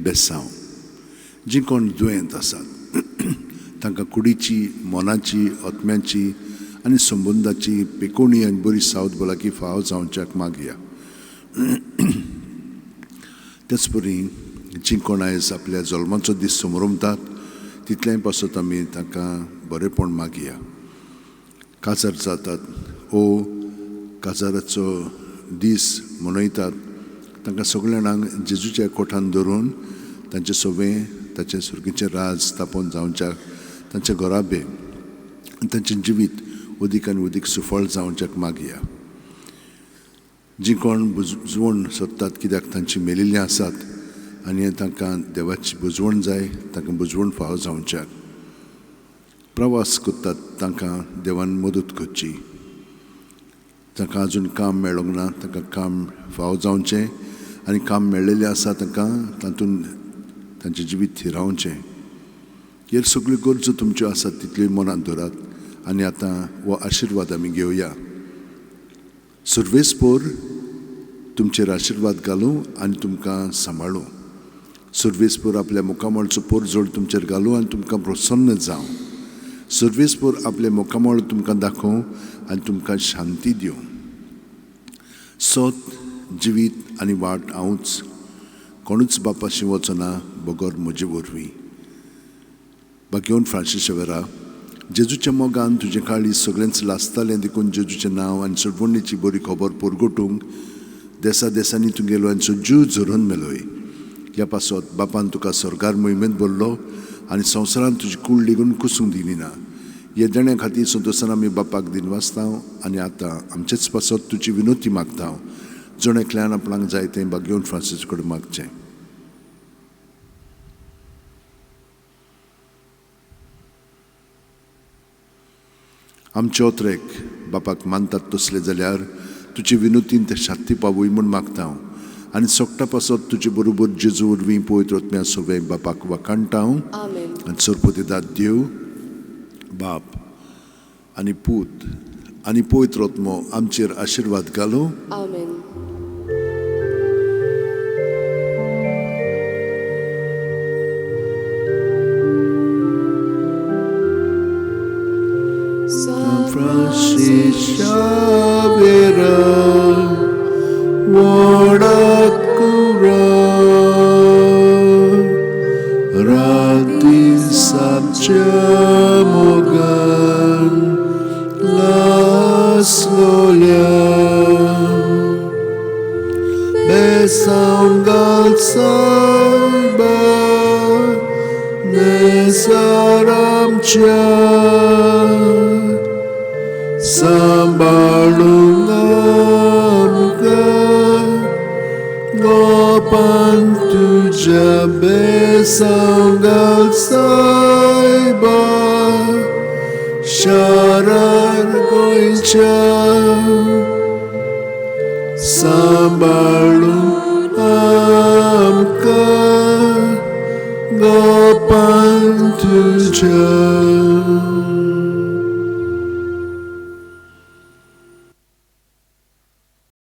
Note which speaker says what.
Speaker 1: बेसांव. जीं कोण दुयेंत आसात तांकां कुडीची, मनाची, आत्म्याची आनी संबंदाची पेकोणी आनी बरी सावध भलायकी फाव जावच्याक मागया. तेच परी जीं कोण आयज आपल्या जल्माचो दीस समरमतात तितलेंय पासत आमी तांकां बरेंपण मागया. काजार जातात ओ काजाराचो दीस मनयतात तांकां सगळ्या जाणांक जेजूच्या कोठान धरून तांचे सवें ताचें सुर्गीचें राज स्थापन जावच्याक तांचे घराबे आनी तांचें जिवीत अदीक आनी अदीक सुफळ जावच्याक मागया. जीं कोण बुजवण सोदतात कित्याक तांची मेलिल्लीं आसात आनी तांकां देवाची बुजवण जाय, तांकां बुजवण फावो जावच्याक. प्रवास करतात तांकां देवान मदत करची. तांकां अजून काम मेळोंक ना तांकां काम फावो जावचें आनी काम मेळिल्लें आसा तांकां तातूंत तांचें जिवीत थिरावचें. ह्यो सगळ्यो गरजो तुमच्यो आसात तितल्यो मनांत धरात आनी आतां हो आशिर्वाद आमी घेवया. सुर्वेसपोर तुमचेर आशिर्वाद घालूं आनी तुमकां सांबाळूं. सुर्वेसपोर आपल्या मुखामळचो पोरजोड तुमचेर घालूं आनी तुमकां प्रसन्न जावं. सुर्वेसपोर आपले मुखामळ तुमकां दाखोवं आनी तुमकां शांती दिवं. सत, जिवीत आनी वाट हांवूच, कोणूच बापाशी वचना बगर म्हजे वरवीं. भाग्यवंत फ्रांसीस शेवेरा, जेजूच्या मोगान तुजें काळीज सगळेंच लासतालें देखून जेजूचें नांव आनी सोडवणीची बरी खबर परगटूंक देसा देसांनी तूं गेलो आनी सजीव झरोवन मेलोय. ह्या पासत बापान तुका सरकार मोहिमेंत भरलो आनी संवसारांत तुजी कूड लेगून कुसूंक दिली ना. हे देण्या खातीर संतोशान आमी बापाक दिनवासता आनी आतां आमचेच पासत तुजी विनोती मागता. जण एकल्यान आपणाक जाय तें भाग्यवंत फ्रांसीस कडेन मागचें. आमचे ओत्रेक बापाक मानतात तसले जाल्यार तुजे विनोतीन ते शांती पावय म्हूण मागता हांव आनी सोगटा पासत तुजे बरोबर जेजू वरवीं पवित्र आत्म्या सगळें बापाक वाखाणटा हांव. आनी सरपतीदाद देव बाप आनी पूत आनी पवित्र आत्मो आमचेर आशिर्वाद घालूं.
Speaker 2: आमेन.
Speaker 1: Francis Xavier, Wadakura, Rati Sabchamogan, Laslolia, Besangal Saiba, Nesaramcha. Sambalung amka Gopan tuja besanggal saiba Sharar goincha Sambalung amka Gopan tuja